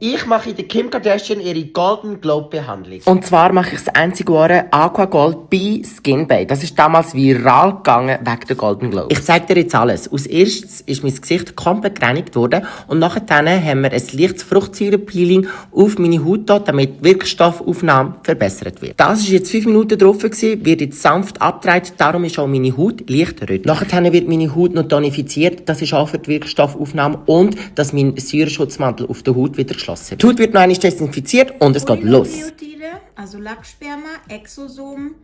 Ich mache der Kim Kardashian ihre Golden Globe Behandlung. Und zwar mache ich das einzige Wahre Aqua Gold bei Skin Bay. Das ist damals viral gegangen wegen der Golden Globe. Ich zeige dir jetzt alles. Als erstes ist mein Gesicht komplett gereinigt worden und nachher haben wir ein leichtes Fruchtsäurepeeling auf meine Haut da, damit die Wirkstoffaufnahme verbessert wird. Das ist jetzt 5 Minuten drauf gewesen, wird jetzt sanft abgedreht, darum ist auch meine Haut leicht rötlich. Nachher wird meine Haut noch tonifiziert, das ist auch für die Wirkstoffaufnahme und dass mein Säureschutzmantel auf der Haut wieder geschlossen wird. Die Haut wird noch einmal desinfiziert und es geht los. Polynucleotide, also Lachsperma, Exosom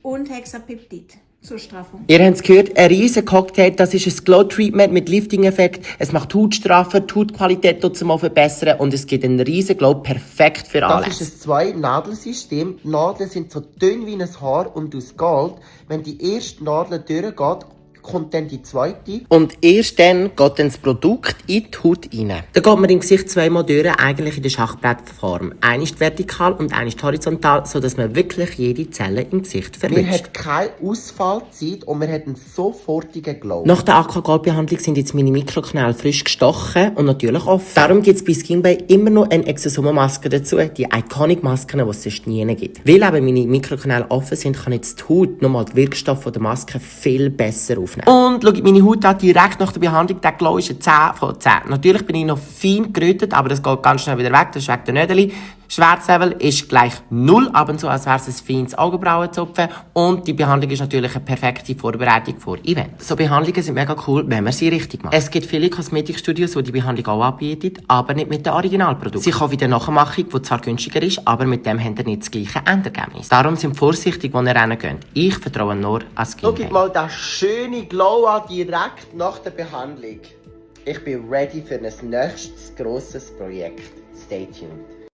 und Hexapeptid zur Straffung. Ihr habt es gehört, ein riesen Cocktail, das ist ein Glow-Treatment mit Lifting-Effekt. Es macht die Haut straffer, die Hautqualität verbessern und es gibt einen riesen Glow, perfekt für alle. Das ist ein 2-Nadelsystem. Die Nadeln sind so dünn wie ein Haar und aus Gold. Wenn die erste Nadel durchgeht, kommt dann die zweite. Und erst dann geht dann das Produkt in die Haut rein. Dann geht man im Gesicht 2-mal durch, eigentlich in der Schachbrettform. Eine ist vertikal und eine ist horizontal, sodass man wirklich jede Zelle im Gesicht verwischt. Man hat keine Ausfallzeit und man hat einen sofortigen Glow. Nach der Aqua-Gold-Behandlung sind jetzt meine Mikrokanäle frisch gestochen und natürlich offen. Darum gibt es bei SkinBay immer noch eine Exosoma-Maske dazu, die Iconic-Masken, die es sonst nie gibt. Weil eben meine Mikrokanäle offen sind, kann jetzt die Haut nochmal die Wirkstoffe der Maske viel besser aufnehmen. Und schaut meine Haut an, direkt nach der Behandlung, der Glow ist ein 10 von 10. Natürlich bin ich noch fein gerötet, aber das geht ganz schnell wieder weg, das ist wegen der Nödeli. Schwärzlevel ist gleich 0, ab und zu, als wäre es ein feines Augenbrauenzupfen. Und die Behandlung ist natürlich eine perfekte Vorbereitung vor Events. So Behandlungen sind mega cool, wenn man sie richtig macht. Es gibt viele Kosmetikstudios, die die Behandlung auch anbieten, aber nicht mit dem Originalprodukt. Sie kann wieder eine Nachmachung, die zwar günstiger ist, aber mit dem habt ihr nicht das gleiche Endergebnis. Darum sind vorsichtig, wo ihr reingeht. Ich vertraue nur an SkinBay. Schaut mal den schönen Glow an, direkt nach der Behandlung. Ich bin ready für ein nächstes grosses Projekt. Stay tuned.